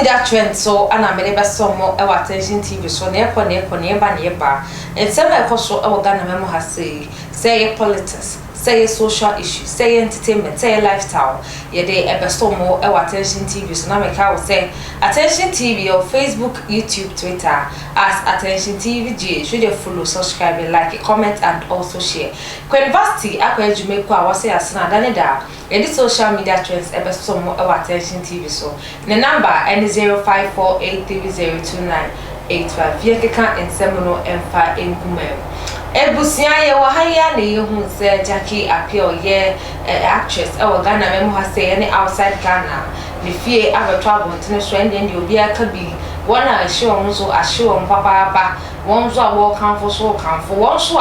media trend so ana mede bɛsɔ mo wɔ Attention TV so. Nea ɛkɔ, nea ɛkɔ, nea ɛba, nea ɛba, nsɛm a ɛkɔ so wɔ Ghana mɛmo ha sei, sɛ ɛyɛ politics, sɛ ɛyɛ social issue, sɛ ɛyɛ entertainment, sɛ ɛyɛ lifestyle, yɛde ɛbɛsɔ mo wɔ Attention TV so. Na meka wo sɛ Attention TV yɛwɔ Facebook, YouTube, Twitter as Attention TV GH. So de follow, subscribe, like, comment and also share. Queen akɔ adwuma ku a wɔsɛ asena adane da yɛde social media trends ɛbɛsɔ mo wɔ Attention TV so. Ne number ɛne 0548302985. Yɛkeka nsɛm no ɛmfa nkuma mu. Ebusua, yɛwɔ ha yi a na yɛhu sɛ Jackie Appiah, ɔyɛ actress ɛwɔ Ghana mɛmu ha sɛ yɛne outside Ghana, ne fie abɛtɔ abɔntene so. Ɛndeɛ deɛ obiara ka bi, wɔn a ɛhyɛ wɔn nso ahyɛ wɔn papaapa, wɔn nso a wɔrekamfo so kamfo, wɔn nso a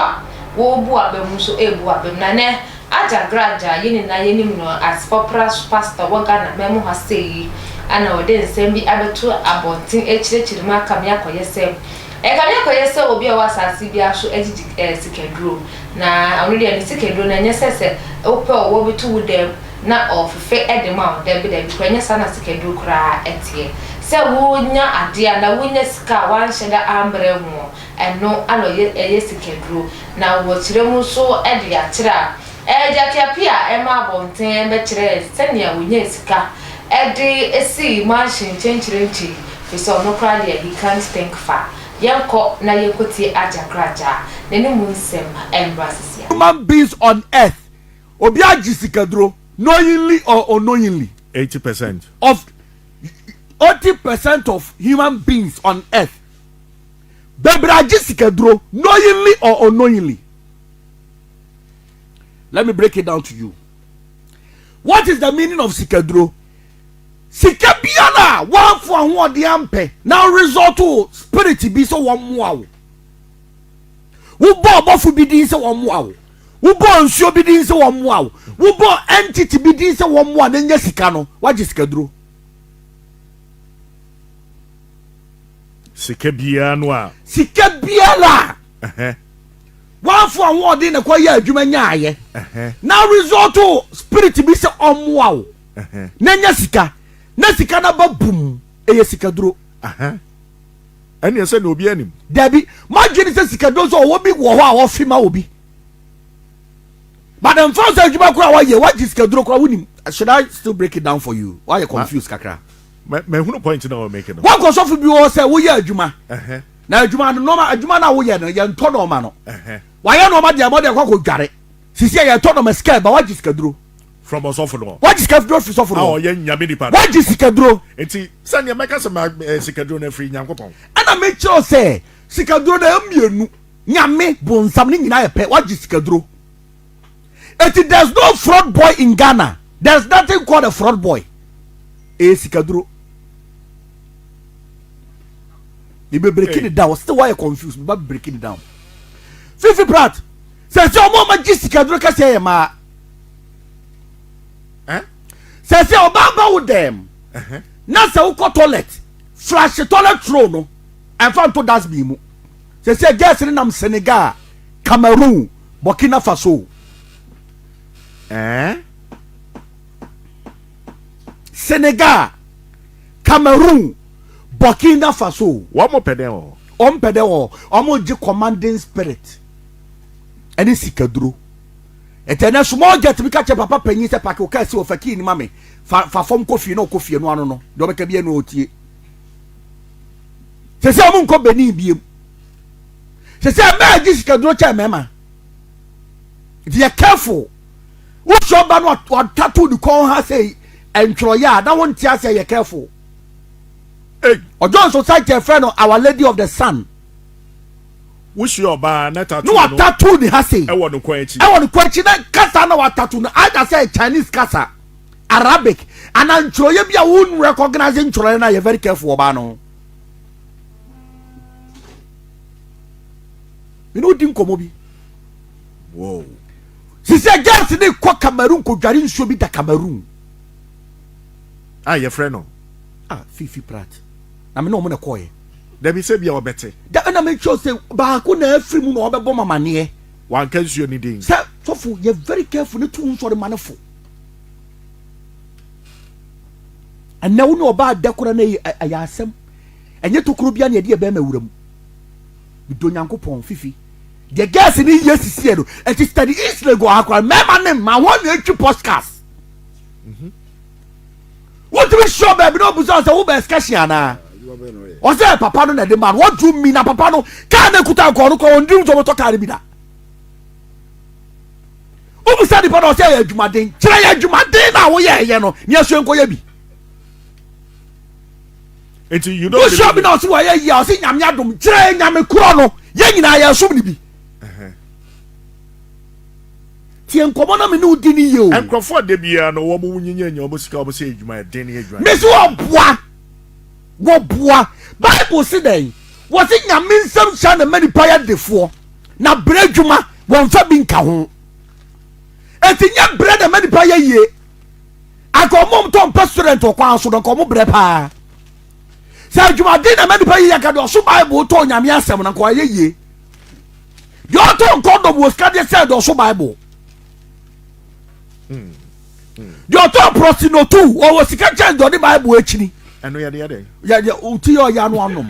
wɔrebu aba mu nso ebu aba mu. Na nɛ Ajagraja, yɛn nyinaa yɛnim no as popular pastor wɔ Ghana mɛmu ha sɛ yi, ana wɔde nsɛm bi abɛto abɔnten akyerɛkyerɛ mu aka me akɔyɛ sɛ ɛka me akɔyɛ sɛ obi a ɔwɔ asase bi aso agyigyi sikaduro, na ɔno deɛ ne sikaduro no ɛnyɛ sɛ wopɛ ɔwɔ bi to wo dɛm na ɔfefe ɛde ma wo. Dɛbi dɛbi kora, ɛnyɛ saa na sikaduro koraa ɛteɛ. Sɛ wonya adeɛ a na wonya sika a wanhyɛ da ambrɛ ho, ɛno ana ɔyɛ ɛyɛ sikaduro. Na wɔkyerɛ mu nso ɛde akyerɛ a Jackie Appiah ɛma abɔnten bɛkyerɛ sɛnea wonya sika ɛde esi mansion nkyɛnkyerɛnkyɛn fi sɛ ɔno koraa deɛ, he can't think far. Yɛnkɔ na yɛnkɔtie Ajagraja n'anim nsɛm ɛmbra sisia. Human beings on earth, obi agye sikaduro knowingly or unknowingly. 80%. Of 80% of human beings on earth, bebree agye sikaduro knowingly or unknowingly. Let me break it down to you. What is the meaning of sikaduro? Sika biara a wɔamfo ahoɔden ampɛ na resort to spirit bi sɛ wɔn mmoa wo, wobɔ ɔbɔfo bi din sɛ wɔn mmoa wo, wobɔ nsuo bi din sɛ wɔn mmoa wo, wobɔ entity bi din sɛ wɔn mmoa na nya sika no, wagye sikaduro. Sika biara no a. Sika biara a wɔamfo ahoɔden na kɔ yɛ adwuma nyaayɛ na resort to spirit bi sɛ ɔmmoa wo na nya sika, na sika na ba bum, ɛyɛ sikaduro. Ɛnneɛ sɛ na obi anim. Dabi, madwene sɛ sikaduro sɛ ɔwɔ bi wɔ hɔ a wɔfe ma obi, but nfa sɛ adwuma koraa wɔyɛ, wagye sikaduro koraa wonim. Should I still break it down for you? Wayɛ confused kakra. Mahunu point na wɔ make no. Wakɔ sɔfo bi wɔ sɛ woyɛ adwuma na adwuma no, nɔɔma adwuma no a woyɛ no, yɛntɔ nɔɔma no, wayɛ nɔɔma deɛ mɔde ɛkɔ akɔ dware sisi a yɛtɔ nɔɔma, sika ɛba, wagye sikaduro. From ɔsɔfo no. Wagye sikaduro firi sɔfo a no. Ɔyɛ Nyame nipa no. Wagye sikaduro. Nti sɛnea mɛka sɛ ma sikaduro no afiri Nyankopɔn. Ɛna mekyerɛw sɛ sikaduro no ɛyɛ mmienu, Nyame, bonsam, ne nyinaa yɛ pɛ. Wagye sikaduro. Eti there's no fraud boy in Ghana. There's nothing called a fraud boy. Ɛyɛ sikaduro. Ebe breaking it down, still why you confused? Meba breaking it down. Fifi Pratt sɛ ɔmo ɔmo gye sikaduro kɛseɛ yɛ maa sɛ ɔbaa ba wo dɛm na sɛ wokɔ toilet, flush toilet roll no, ɛnfa nto dustbin mu. Sɛ girls ne nam Senegal, Cameroon, Burkina Faso. Senegal, Cameroon, Burkina Faso. Wɔn mo pɛ dɛn wɔ hɔ? Ɔmo pɛ dɛ wɔ ɔmo gye commanding spirit ɛne sikaduro. Ɛtɛ nɛ small jet bi ka kyɛ papa panyin sɛ park o kaa si wɔ fa kii ni ma mi, fa fam kɔ fie, na ɔkɔ fie no ano no deɛ ɔbɛka bi ɛna ɔtie. Sɛ ɔmo nkɔ Benin biem sɛ mmaa gye sikaduro kyɛ mmarima. Nti yɛ careful. Wohyɛ ɔba no watato ne kɔn ha sɛ ntwerɛyɛ a na wonte ase, yɛ careful. Hey. Ɔjoin society ɛfrɛ no Our Lady of the Sun. Wohyia ɔbaa na tattoo na no watato ne ha sei ɛwɔ no kɔn akyi. Ɛwɔ ne kɔn akyi, na kasa na watato no either sɛ Chinese kasa, Arabic ana ntwerɛyɛ bi a won recognize ntwerɛyɛ no a, yɛ very careful ɔbaa no ho. Mene wodi nkɔmmɔ bi. Sisi girls ne kɔ Cameroon kɔdware nsuo bi da Cameroon. A yɛfrɛ no. Ah, Fifi Prat, na mene ɔmo na kɔɔyɛ. Dabi, sɛ bia ɔbɛte. Da ɛna mekyerɛw sɛ baako na afiri mu na ɔbɛbɔ mamaneɛ. Wanka nsuo ne din. Sɛ sɔfo yɛ very careful ne tu nsɔre ma ne fo. Ɛnɛ wo ne ɔbaa da kora na ɛyɛ asɛm. Ɛnyɛ tokuro bia na yɛde yɛ bɛrima wura mu. Medɔ Nyankopɔn fifi. Deɛ girls ne yɛ sisiɛ no, ɛti study East Legon ha koraa, mmarima ne mmaa wɔn na ɛtwi podcast. Wotumi hyɛ baabi na ɔbusa sɛ wobɛ excursion anaa? Ɔsɛ papa no na ɛde ma no. What do you mean na papa no kaa na ekuta nkɔɔ no kɔ wɔn dream sɛ ɔbɛtɔ kaa no bi da. Wobisa nipa na ɔsɛ yɛ adwumaden. Kyerɛ yɛ adwumaden na woyɛ ɛyɛ no ne ɛso nkɔyɛ bi. Nti you don't Wosua bi na ɔsɛ wɔyɛ yie a ɔsɛ nyame adom. Kyerɛ yɛ nyame korɔ no yɛn nyinaa yɛ som ne bi. Tie nkɔmɔ na me ne wo di ne yie o. Nkurɔfoɔ de biara no wɔn mu nyinya nya wɔn sika wɔn sɛ adwuma ɛden ne adwuma. Mesi wɔboa wɔboa Bible se dɛn wɔse nyame nsɛm hyɛ na ma nipa yɛ defoɔ na brɛ adwuma wɔmfa bi nka ho. Eti nyɛ brɛ na ma nipa yɛ yie. Anka ɔmo ɔmo tɔ mpɛ student wɔ kwan so no anka ɔmo brɛ paa. Sɛ adwumaden na ma nipa yɛ yie anka deɛ ɔso Bible tɔ nyame asɛm no anka ɔyɛ yie. Deɛ ɔtɔ nkɔndɔm wɔ sika deɛ sɛ deɛ ɔso Bible. Deɛ ɔtɔ prɔsinotu ɔwɔ sika kyɛn deɛ ɔde Bible akyini. Ɛno yɛde yɛ dɛn? Yɛde oti yɛ ɔyɛ ano anom.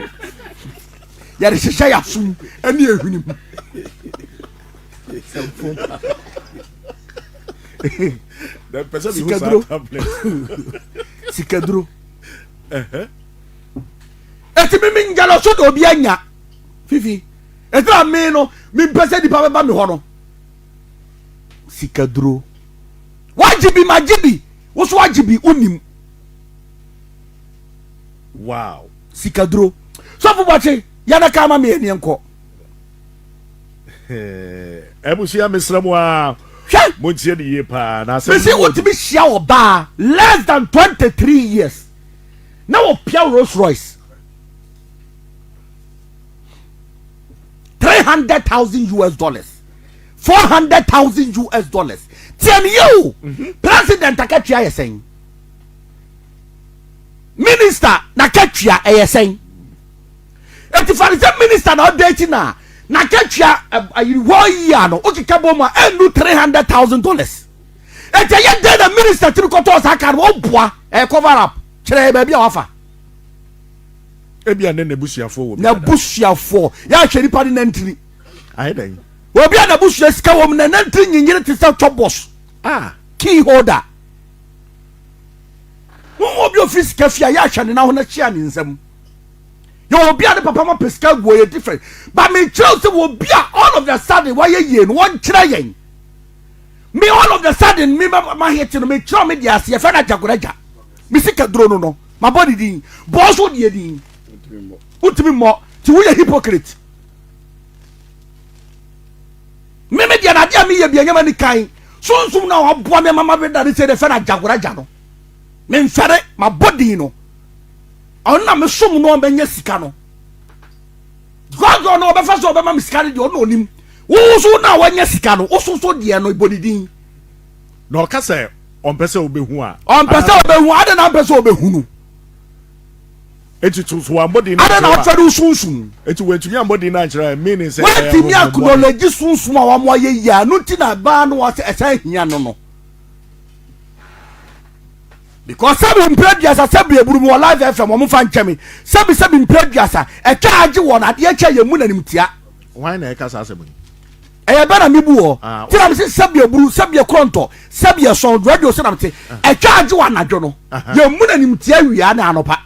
Yɛde hyehyɛ yɛ asom ɛne ehwene mu. Sikaduro. Sikaduro. Eti mi mi njalo so de obi anya. Fifi. Eti na mi no mi mpɛ sɛ nipa bɛba mi hɔ no. Sikaduro. Wagye bi magye bi. Woso wagye bi wonim. Wow. Sikaduro. Sɔfo Bɔkye, yɛn ka ama mi yɛn nkɔ. Abusua mesrɛ mo a. Hwɛ. Montie ne yie paa. Na asɛm. Mesi wotumi hyia ɔbaa less than 23 years na wɔpia Rolls Royce 300,000 US dollars 400,000 US dollars. Tiɛ ne yie o. President akatua yɛ sɛn? Minister n'akatua ɛyɛ sɛn? Eti fa ne sɛ minister na ɔda akyi na n'akatua ayiri hɔ yi a no wokeka bɔ mu a ɛnnu $300,000. Eti ɛyɛ dɛn na minister tiri kɔtɔɔ saa kaa no wɔboa ɛyɛ cover up kyerɛ yɛ baabi a wafa. Ebia ne n'abusuafoɔ wɔ bi. N'abusuafoɔ yɛahwɛ nipa ne nantiri. Ayɛ dɛn? Obi a n'abusua sika wɔ mu na nantiri nyinyiri te sɛ chɔbɔs. Ah. Key holder. Wɔn obi ofiri sika fie a yɛahwɛ ne nan ho na hyia ne nsam. Yɛ obi a ne papa ma pɛ sika gu ɔyɛ different. But me kyerɛw sɛ obi a all of the sudden wayɛ yie no wɔnkyerɛ yɛn. Me all of the sudden me ma ma hit no me kyerɛw me deɛ ase yɛfɛ no agyakoragya. Me sika duro no no ma bɔ ne din. Bɔɔ so deɛ din. Wotumi mmɔ ti woyɛ hypocrite. Me me deɛ na adeɛ a meyɛ bi ɛnyɛ ma ni kan. Sunsum na waboa me ama ma bɛda ne sɛ deɛ fɛ no agyakoragya no. Memfɛre mabɔ din no. Ɔno na mesom no ɔbɛnya sika no. God ɔno ɔbɛfa so ɔbɛma me sika no deɛ ɔno ɔnim. Wo so na wanya sika no, wo so so deɛ no bɔ ne din. Na ɔka sɛ ɔmpɛ sɛ ɔbɛhu a. Ɔmpɛ sɛ ɔbɛhu, adɛn na ɔmpɛ sɛ ɔbɛhu no? Eti so so wambɔ din no Adɛn na ankyerɛ ɔfɛ no sunsum? Eti wantumi ambɔ din no ankyerɛ a meaning sɛ ɛyɛ Wantumi honhommɔne. acknowledge sunsum a wɔn ayɛ yie a, ɛno nti na ɛbaa no ɔsɛ ɛsan hia no no. Because sɛbi mpere aduasa sɛbi eburu mu wɔ live fm wɔn fa nkyɛn mi sɛbi sɛbi mpere aduasa ɛtwa agye wɔn adeɛ kyɛ yɛn mu na nim tia. Hwan na ɛka saa asɛm yi? Ɛyɛ bɛ na mi bu wɔ. Ah, Ti na mi se sɛbi eburu sɛbi ekorɔntɔ sɛbi ɛsɔn radio sɛ na mi te ɛtwa agye wɔ anadwo no yɛn mu na nim tia wia na anɔpa.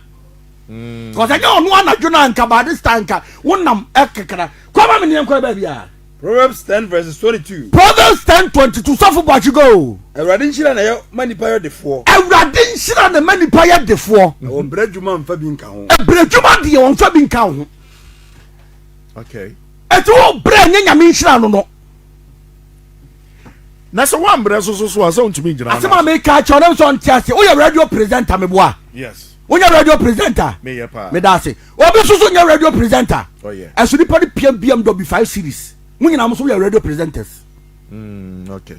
Because ɛnyɛ ɔno anadwo na nka by this time nka wonam ɛkekra kɔma mi ni nkɔ baabi a. Proverbs 10 verses 22. Proverbs 10 22 sɔfo Boakye go. Awurade nhyira na ɛyɛ ma nipa yɛ defoɔ. Awurade nhyira na ɛma nipa yɛ defoɔ. Na wɔn brɛ dwuma nfa bi nka ho. Ɛbrɛ dwuma deɛ wɔn nfa bi nka ho. Okay. Eti wo brɛ nyɛ nyame nhyira no no. Na sɛ woambrɛ so so so a sɛ wontumi ngyina. Asɛm a meka akyerɛ wo na sɛ ɔnte ase. Woyɛ radio presenter meboa. Yes. Wonyɛ radio presenter. Meyɛ paa. Meda ase. Obi nso so nyɛ radio presenter. Oh yeah. Ɛso nipa no pia BMW 5 series. Mo nyinaa mo so yɛ radio presenters. Okay.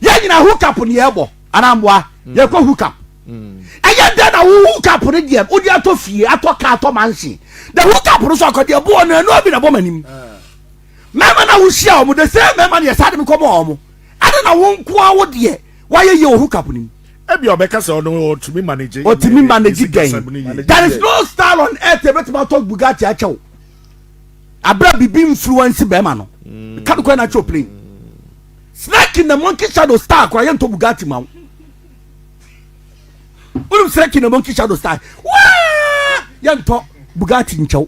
Yɛn nyinaa hook up ne yɛbɔ anaa mmoa. Yɛkɔ hook up. Ɛyɛ dɛn na wo hook up no deɛ wode atɔ fie atɔ car atɔ mansion. The hook up no so akɔdeɛ boɔ no ɛno bi na bɔ m'anim. Mmarima na wohyia wɔn the same mmarima no yɛ saa de me kɔbɔ wɔn. Ɛde na wo nko ara wo deɛ wayɛ yie wɔ hook up no mu. Ebi ɔbɛka sɛ ɔno ɔtumi manage. Ɔtumi manage dɛn? There is no style on earth ebetumi atɔ Bugatti akyɛw. Abira bibi influence bɛrima no. Ka no kɔ na kyɛw plane. Snake in the monkey shadow star kora yɛntɔ Bugatti ma wo. Wonim Snake in the monkey shadow star. Waa! Yɛntɔ Bugatti nkyɛw.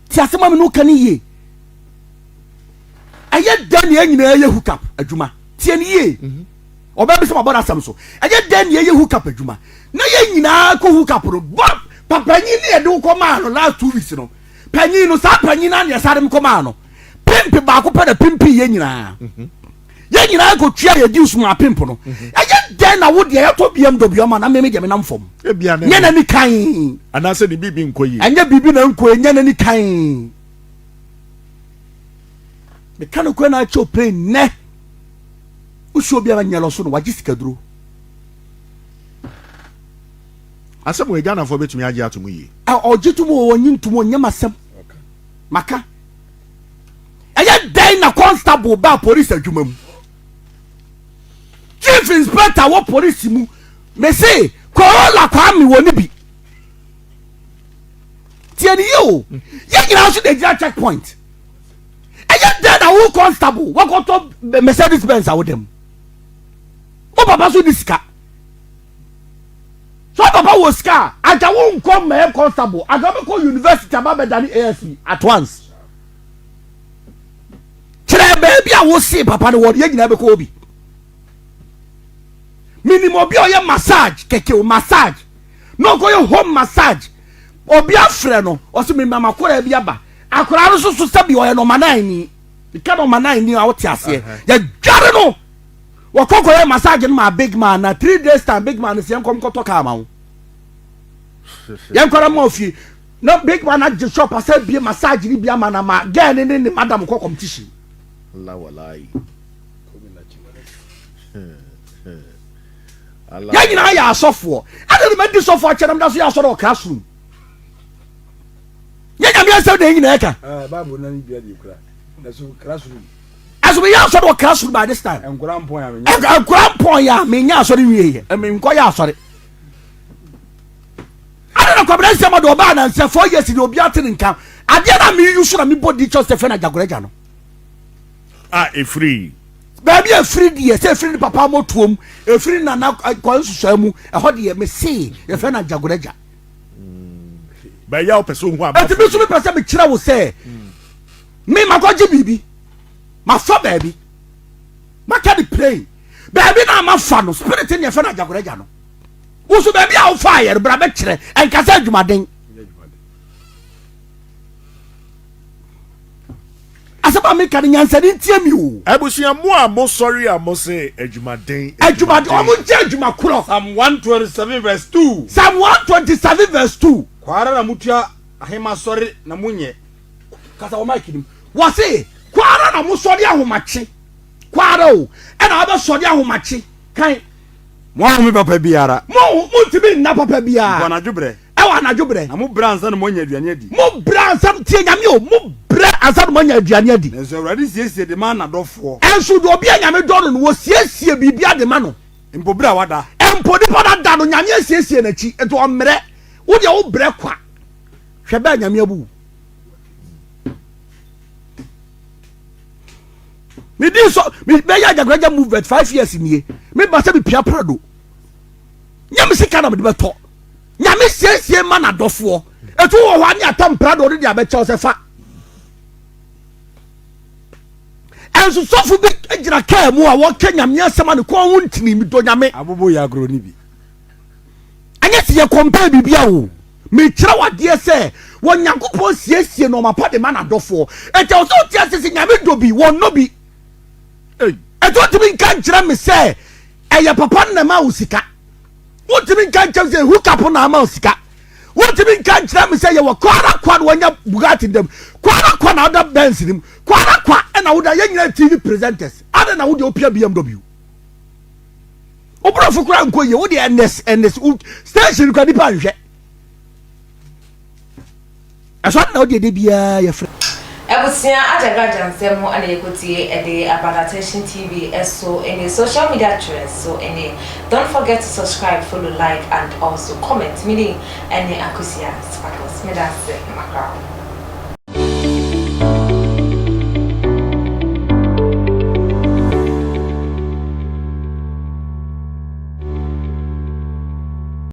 Ti asɛm a me no ka ne yie. Ɛyɛ dɛn na yɛn nyinaa yɛ hook up adwuma. Tie ne yie. Ɔbaa bi sɛ mabɔ n'asɛm so. Ɛyɛ dɛn na yɛyɛ hook up adwuma. Na yɛn nyinaa kɔ hook up no. Bɔ papanyin ne yɛde wo kɔ maa no last 2 weeks no. Panyin no, saa panyin no na yɛsare me kɔ maa no. Pimp baako pɛ na pimpi yɛn nyinaa. Yɛn nyinaa kɔ tua yɛ dues mu a pimp no. Ɛyɛ dɛn na wo deɛ yɛtɔ BMW ama na meme deɛ menam fam. Ebia ne Nyɛ n'ani kan. Anaasɛ ne biribi nkɔ yie. Ɛnyɛ biribi na nkɔ, ɛnyɛ n'ani kan. Meka no kora na akyɛw plane nnɛ. Wosuo biara nyɛ lɔ so no wagye sikaduro. Asɛm wɔ Ghanafoɔ bɛtumi agye ato mu yie. Ɔgye to mu wɔ ɔnye ntom, ɔnyɛ masɛm. Maka. Ɛyɛ dɛn na constable baa police adwuma mu? Chief inspector wɔ police mu. Mese Corolla Kwame wɔ ne bi. Tie ne yie o. Yɛn nyinaa nso de gyina checkpoint. Ɛyɛ dɛn na wo constable wakɔtɔ Mercedes Benz a wodam? Wo papa so di sika. So papa wɔ sika a, agya wo nkɔ mmɛyɛ constable, agya wobɛkɔ university aba bɛdane ASP at once. Kyerɛ baabi a wosee papa no wɔ, yɛn nyinaa bɛkɔ hɔ bi. Minim obi a ɔyɛ massage kɛkɛ o, massage. Na ɔkɔyɛ home massage. Obi afrɛ no, ɔsɛ mema akwaraa bi aba. Akwaraa no nso so sɛbi ɔyɛ number nine ni. Nka number nine ni a wote aseɛ. Yɛdware no. Wɔkɔ kɔyɛ massage no ma big man na 3 days time big man no sɛ yɛnkɔ nkɔtɔ kaa ma wo. Yɛnkɔra ma ofie. Na big man agye shop asa bie massage ni bi ama na ma girl ne ne ne madam kɔ competition. Allah walai. Allah. Yɛn nyinaa yɛ asɔfoɔ. Ɛna ne ma di sɔfoɔ akyɛ nam da so yɛ asɔre wɔ classroom. Yɛn Nyame asɛm na yɛn nyinaa ka. Ah, Bible na ni dua di kura. Na so classroom. Ɛso meyɛ asɔre wɔ classroom by this time. Nkura mpɔn ya me. Nkura mpɔn yɛ a menya asɔre wie yɛ. Ɛmi nkɔ yɛ asɔre. Ɛna na Kwabena nsɛm de ɔbaa nansa 4 years de obi ate ne nka. Adeɛ na mi yusu na mi bɔ di kyɛw sɛ fɛ na Agyagoraagya no. A efiri. Baabi a efiri deɛ sɛ efiri ne papa motuom, efiri nana kwan nsusuɛ mu, ɛhɔ deɛ me se yɛfɛ na Agyagoraagya. Bɛyɛ a wopɛ sɛ ohu aba. Eti mi nso mi pɛ sɛ mi kyerɛ wo sɛ mi ma kɔgye biribi, ma fa baabi, maka de plane baabi na ma fa no spirit ne yɛfɛ no Agyagoraagya no. Woso baabi a wofa ayɛ no bra bɛkyerɛ, ɛnkasa adwumaden. Asɛm a meka no nyansani ntie mi o. Abusua mo a mo sɔre a mo se adwumaden. Adwumaden, ɔmo gye adwuma korɔ. Psalm 127 verse 2. Psalm 127 verse 2. Kwara na mutua ahema sɔre na monyɛ. Kasa wɔ mic nim. Wɔse kwara na mo sɔre ahomakye. Kwara o, ɛna wabɛsɔre ahomakye. Kan. Mo ahome papa biara. Mo ntumi nna papa biara. Mpo anadwo brɛ. Ɛwɔ anadwo brɛ. Na mo brɛ ansa na mo anya aduane adi. Mo brɛ ansa, tie Nyame o, mo brɛ ansa na mo anya aduane adi. Nanso Awurade siesie de ma n'adɔfoɔ. Ɛnso deɛ obi a Nyame dɔ no no, wɔsiesie biribi ade ma no. Mpo brɛ a wada. Mpo nipa no ada no, Nyame asiesie n'akyi, nti ɔmmerɛ. Wo deɛ wo brɛ kwa. Hwɛ bɛɛ Nyame abu wo. Me di so, me bɛyɛ Agyagoraagya movement 5 years nie. Me ba sɛ me pia Prado. Nyame sika na me de bɛtɔ. Nyame siesie ma n'adɔfoɔ. Etu wɔ hɔ a ne atam Prado de de abɛkyɛw sɛ fa. Ɛnso sɔfo bi gyina kaa mu a wɔka Nyame asɛm a ne kɔn ho ntini, medɔ Nyame. Abobo yɛ agorɔ ni bi. Ɛnyɛ sɛ yɛ compare biribi a o. Mekyerɛ wo adeɛ sɛ wɔ Nyankopɔn siesie nneɛma pa de ma n'adɔfoɔ. Ɛnti ɛwɔ sɛ wote ase sɛ Nyame dɔ bi, wɔnnɔ bi. Ɛnti wontumi nka nkyerɛ me sɛ ɛyɛ papa no na ɛma wo sika. Wontumi nka nkyerɛ me sɛ hookup na ama wo sika. Wontumi nka nkyerɛ me sɛ yɛwɔ kwara kwa na wanya Bugatti dam. Kwara kwa na woda Benz nim. Kwara kwa ɛna woda, yɛn nyinaa TV presenters. Adɛn na wode opia BMW? Woborɔfo koraa nkɔ yie, wode ɛnɛs ɛnɛs station kora nipa nhwɛ. Ɛsɔ na wode ɛde biara yɛfrɛ. Abusua agyagagya nsɛm ho ana yɛkɔtie ɛde about Attention TV ɛso ɛne social media trends so ɛne. Don't forget to subscribe, follow, like and also comment. Mini ɛne Akosua Sparkles. Meda ase makraw.